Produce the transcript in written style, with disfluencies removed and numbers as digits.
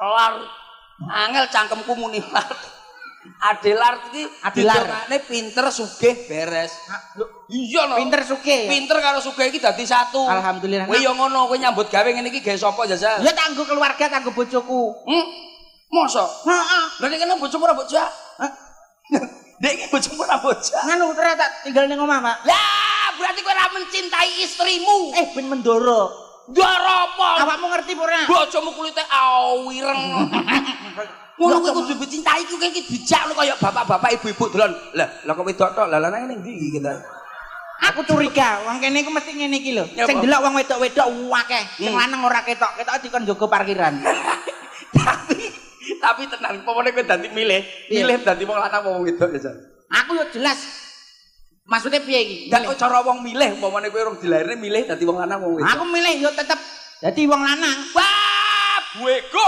Lar. Angel cangkemku muni lar. Adelard iki Adelar. didongakne pinter, sugih, beres. Iya no. Pinter sugih. Pinter karo sugih iki dadi satu. Alhamdulillah. Kowe yo ngono, kowe nyambut gawe ngene iki gawe sapa jajal? Ya tanggo keluarga, tanggo bojoku. Mosok? Heeh. Lah nek kene bojomu ora bocah? Hah? Dek iki bojomu ora bocah. Nganu ora tak tinggal ning omah, Pak. Lah, berarti kowe ora mencintai istrimu. Eh, ben mendoro. Ndoro apa? Awakmu ngerti apa ora? Bojomu kulite awireng. Ngono kuwi kudu dicintai, kuwi iki dijak lho kaya bapak-bapak, ibu-ibu delon. Lah, lah kok wedok tok, lah lanang ning ndi iki kita? Aku curiga, wong kene iku mesti ngene iki lho. Nyapa? Sing delok wong wedok-wedok akeh, sing lanang ora ketok, ketok dikon jaga parkiran. Tapi tenan, pomone kowe dadi milih, Piye? milih dadi wong lanang apa wong wedok ya, Jan? Aku yo jelas. Maksudnya piye iki? Ndak kok cara wong milih, umpamane kowe urung dilairne milih dadi wong lanang wong wedok. Aku milih yo tetep dadi wong lanang. Wah, buego.